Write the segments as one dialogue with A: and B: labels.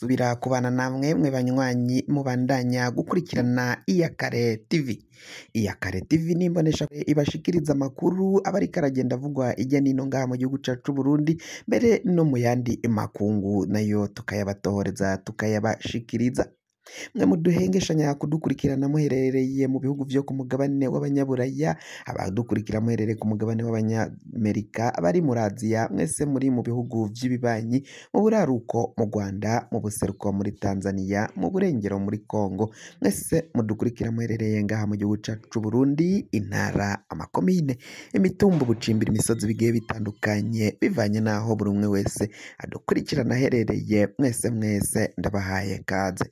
A: Gusubira kubana namwe mwe banywanyi mubandanya gukurikirana Iyakare TV. Iyakare TV ni imbonesha ibashikiriza amakuru aba ariko aragenda avugwa hirya n'ino ngaha mu gihugu cacu c'Uburundi, mbere no mu yandi makungu nayo tukayabatohoreza tukayabashikiriza. Mwe muduhengeshanya kudukurikirana muherereye mu bihugu vyo ku mugabane w'abanyaburaya, abadukurikira muherereye ku mugabane w'abanyamerika, abari muri Aziya, mwese muri mu bihugu vy'ibibanyi, mu buraruko mu Rwanda, mu buseruko muri Tanzania, mu burengero muri Congo, mwese mudukurikira muherereye ngaha mu gihugu cacu c'Uburundi, intara, amakomine, imitumba, ubucimbiri, imisozi bigiye bitandukanye, bivanye n'aho buri umwe wese adukurikirana aherereye, mwese mwese ndabahaye kaze.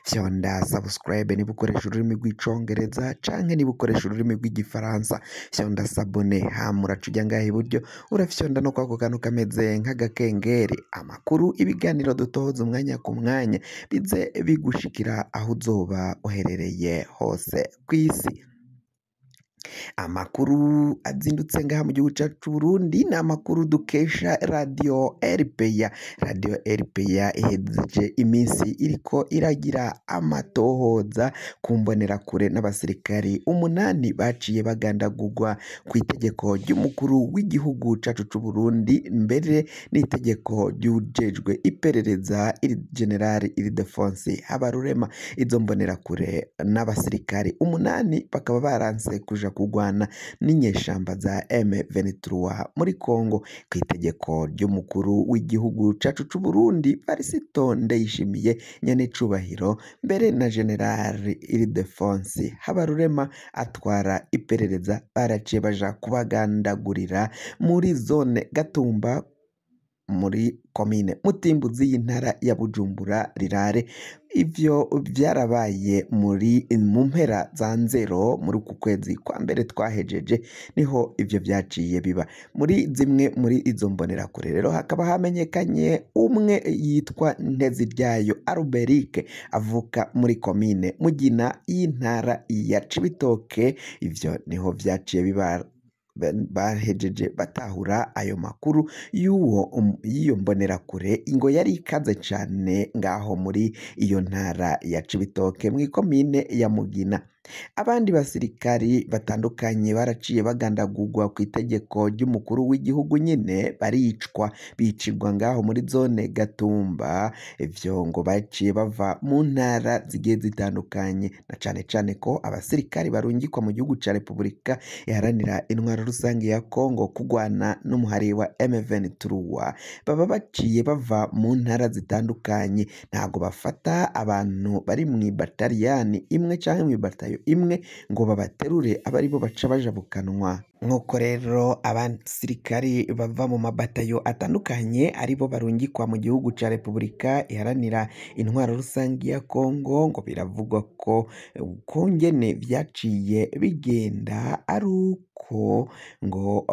A: Fyonda subscribe niba ukoresha ururimi rw'icongereza canke niba ukoresha ururimi rw'igifaransa, fyonda s'abonner hama uraca uja ngaha iburyo urafyonda no kwako kantu kameze nk'agakengeri. Amakuru, ibiganiro dutoza umwanya ku mwanya bize bigushikira aho uzoba uherereye hose kw'isi. Amakuru azindutse ngaha mu gihugu cacu c'Uburundi ni amakuru dukesha radiyo RPA. Radiyo RPA ihejeje iminsi iriko iragira amatohoza ku mbonerakure n'abasirikari 8 baciye bagandagurwa kw'itegeko ry'umukuru w'igihugu cacu c'Uburundi, mbere n'itegeko ry'uwujejwe iperereza General Ildefonse Habarurema. Izo mbonerakure n'abasirikari 8 bakaba baranse kuja kurwana n'inyeshamba za M23 muri Congo kw'itegeko ry'umukuru w'igihugu cacu c'Uburundi Varisito Ndayishimiye nyenecubahiro, mbere na General Ildefonse Habarurema atwara iperereza, baraciye baja kubagandagurira muri zone Gatumba muri komine Mutimbuzi y'intara ya Bujumbura rirare. Ivyo vyarabaye muri mu mpera za nzero muri uku kwezi kwa mbere twahejeje, niho ivyo vyaciye biba. Muri zimwe muri izo mbonerakure rero hakaba hamenyekanye umwe yitwa Nteziryayo Alberic avuka muri komine Mugina y'intara ya Cibitoke. Ivyo niho vyaciye biba, bahejeje batahura ayo makuru y'uwo y'iyo mbonerakure ngo yari ikaze cane ngaho muri iyo ntara ya Cibitoke mw'ikomine ya Mugina. Abandi basirikari batandukanye baraciye bagandagurwa kw'itegeko ry'umukuru w'igihugu nyene, baricwa bicirwa ngaho muri zone Gatumba. Ivyo ngo baciye bava mu ntara zigiye zitandukanye, na cane cane ko abasirikari barungikwa mu gihugu ca Repubulika Iharanira Intwaro Rusange ya Congo kurwana n'umuhari wa M23 baba baciye bava mu ntara zitandukanye. Ntabwo bafata abantu bari mw'ibataliyani imwe canke mw'ibatayo imwe ngo babaterure abe aribo baca bajabukanwa. Nk'uko rero abasirikari bava mu mabatayo atandukanye aribo barungikwa mu gihugu ca Repubulika Iharanira Intwaro Rusange ya Congo, ngo biravugwa ko kungene vyaciye bigenda ari uko ngo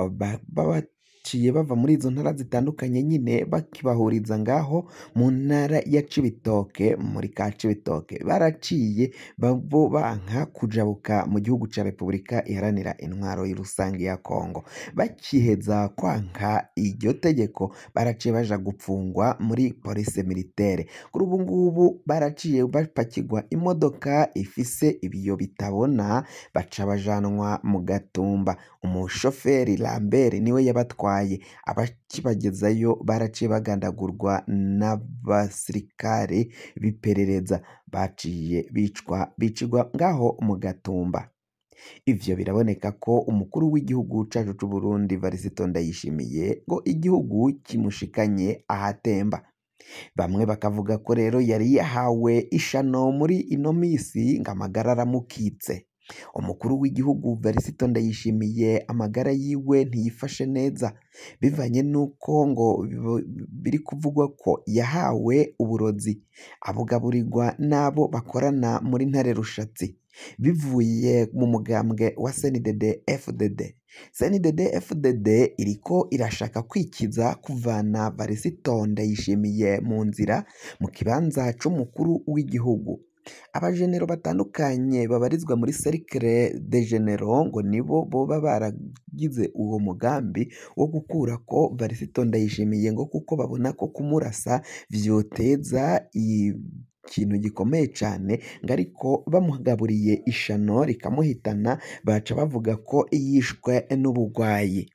A: baciye bava muri izo ntara zitandukanye nyine bakibahuriza ngaho mu ntara ya Cibitoke, muri ka Cibitoke baraciye bo banka kujabuka mu gihugu ca Repubulika Iharanira Intwaro Rusange ya Congo. Bakiheza kwanka iryo tegeko baraciye baja gupfungwa muri police militaire. Kuri ubu ngubu baraciye bapakirwa imodoka ifise ibiyo bitabona, baca bajanwa mu Gatumba. Umushoferi Lambert niwe yabatwaye, abakibagezayo baraciye bagandagurwa n'abasirikare b'iperereza, baciye bicwa bicirwa ngaho mu Gatumba. Ivyo biraboneka ko umukuru w'igihugu cacu c'Uburundi Varisito Ndayishimiye ngo igihugu kimushikanye ahatemba. Bamwe bakavuga ko rero yari yahawe ishano muri ino misi ngo amagara aramukitse. Umukuru w'igihugu Varisito Ndayishimiye amagara yiwe ntiyifashe neza, bivanye n'uko ngo biri kuvugwa ko yahawe uburozi abugaburirwa n'abo bakorana muri Ntare Rushatsi, bivuye mu mugambwe wa CNDD FDD. CNDD FDD iriko irashaka kwikiza kuvana Varisito Ndayishimiye mu nzira mu kibanza c'umukuru w'igihugu. Abajenero batandukanye babarizwa muri Cercle de Généraux ngo nibo boba baragize uwo mugambi wo gukurako Varisito Ndayishimiye, ngo kuko babona ko kumurasa vyoteza ikintu gikomeye cane, ngo ariko bamugaburiye ishano rikamuhitana baca bavuga ko yishwe n'ubugwayi.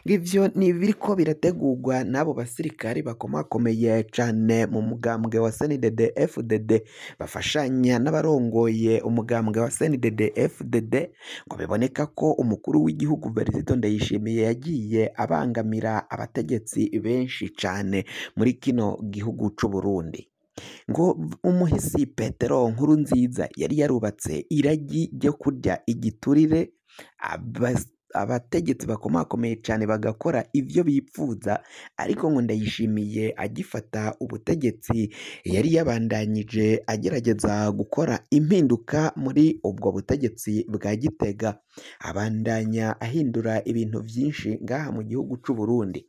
A: Ngivyo ni ibiriko birategurwa n'abo basirikari bakomakomeye cane mu mugambwe wa CNDD FDD, bafashanya n'abarongoye umugambwe wa CNDD FDD, ngo biboneka ko umukuru w'igihugu Varisito Ndayishimiye yagiye abangamira abategetsi benshi cane muri kino gihugu c'u Burundi. Ngo umuhisi Petero Nkurunziza yari yarubatse iragi ryo kurya igiturire, abategetsi bakomakomeye cane bagakora ivyo bipfuza, ariko ngo Ndayishimiye agifata ubutegetsi yari yabandanyije agerageza gukora impinduka muri ubwo butegetsi bwa Gitega, abandanya ahindura ibintu vyinshi ngaha mu gihugu c'u Burundi.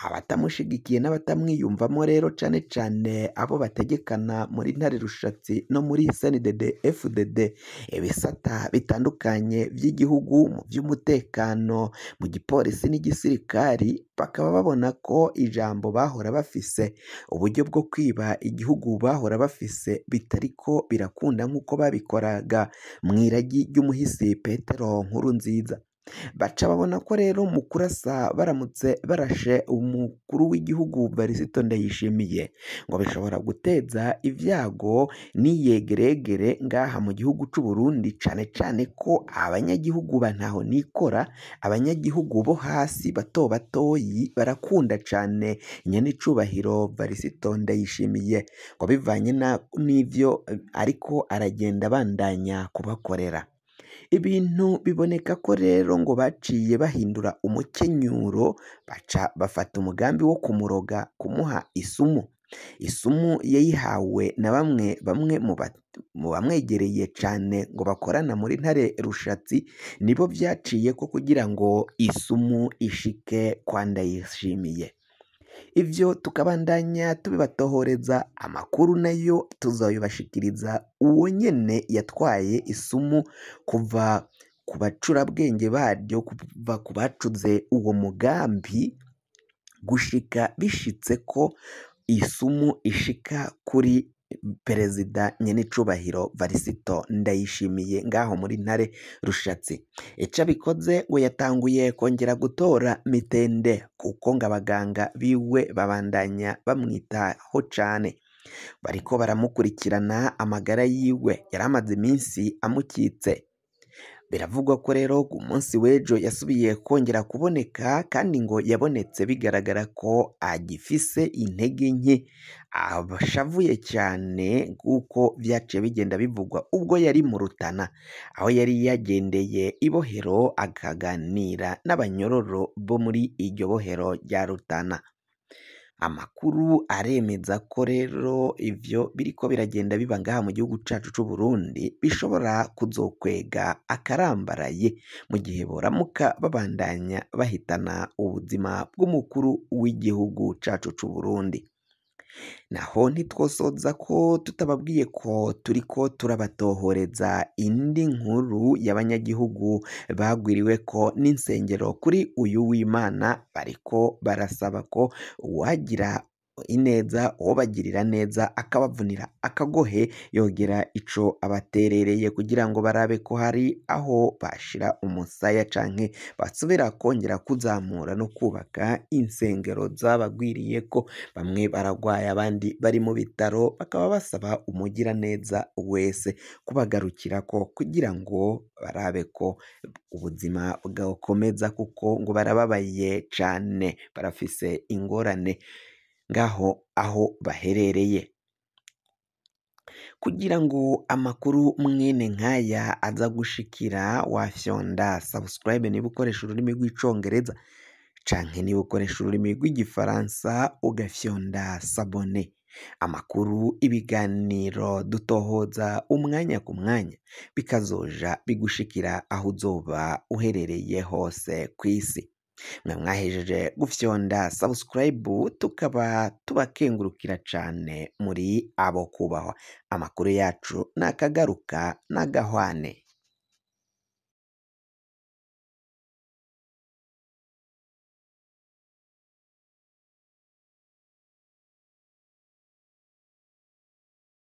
A: Abatamushigikiye n'abatamwiyumvamo rero cane cane abo bategekana muri Ntare Rushatsi no muri CNDD FDD, ibisata bitandukanye vy'igihugu mu vy'umutekano, mu gipolisi n'igisirikari, bakaba babona ko ijambo bahora bafise, uburyo bwo kwiba igihugu bahora bafise bitariko birakunda nk'uko babikoraga mw'iragi ry'umuhisi Petero Nkurunziza. Baca babona ko rero mu kurasa baramutse barashe umukuru w'igihugu Varisito Ndayishimiye, ngo bishobora guteza ivyago n'iyegeregere ngaha mu gihugu c'u Burundi, cane cane ko abanyagihugu ba ntaho nikora, abanyagihugu bo hasi bato batoyi barakunda cane nyenicubahiro Varisito Ndayishimiye, ngo bivanye n'ivyo ariko aragenda abandanya kubakorera. Ibintu biboneka ko rero ngo baciye bahindura umukenyuro, baca bafata umugambi wo kumuroga, kumuha isumu. Isumu yayihawe na bamwe bamwe mu bamwegereye cane ngo bakorana muri Ntare Rushatsi, nibo vyaciye ko kugira ngo isumu ishike kwa Ndayishimiye. Ivyo tukabandanya tubibatohoreza, amakuru nayo tuzoyibashikiriza uwo nyene yatwaye isumu kuva ku bacurabwenge baryo, kuva ku bacuze uwo mugambi, gushika bishitse ko isumu ishika kuri Perezida nyenicubahiro Varisito Ndayishimiye ngaho muri Ntare Rushatsi. Ico abikoze ngo yatanguye kongera gutora mitende, kuko ngo abaganga biwe babandanya bamwitaho cane, bariko baramukurikirana amagara yiwe yari amaze iminsi amukitse. Biravugwa ko rero ku munsi w'ejo yasubiye kongera kuboneka, kandi ngo yabonetse bigaragara ko agifise intege nke, ashavuye cyane kuko vyaciye bigenda bivugwa ubwo yari mu Rutana, aho yari yagendeye ibohero akaganira n'abanyororo bo muri iryo bohero rya Rutana. Amakuru aremeza ko rero ivyo biriko biragenda biba ngaha mu gihugu cacu c'u Burundi bishobora kuzokwega akarambaraye mu gihe boramuka babandanya bahitana ubuzima bw'umukuru w'igihugu cacu c'u Burundi. Naho ntitwosoza ko tutababwiye ko turiko turabatohoreza indi nkuru y'abanyagihugu bagwiriweko n'insengero kuri uyu w'Imana, bariko barasaba ko uwagira ineza uwobagirira neza akabavunira akagohe yogera ico abaterereye kugira ngo barabe ko hari aho bashira umusaya canke basubira kongera kuzamura no kubaka insengero zabagwiriyeko. Bamwe baragwaye abandi bari mu bitaro, bakaba basaba umugiraneza wese kubagarukirako kugira ngo barabe ko ubuzima bwakomeza, kuko ngo barababaye cane, barafise ingorane ngaho aho baherereye. Kugira ngo amakuru mwene nkaya aza gushikira, wafyonda subscribe niba ukoresha ururimi rw'icongereza, canke niba ukoresha ururimi rw'igifaransa ugafyonda s'abonner. Amakuru, ibiganiro dutohoza umwanya ku mwanya bikazoja bigushikira aho uzoba uherereye hose kw'isi. Mwe mwahejeje gufyonda subscribe, tukaba tubakengurukira cane muri abo kubahwa. Amakuru yacu nakagaruka nagahwane.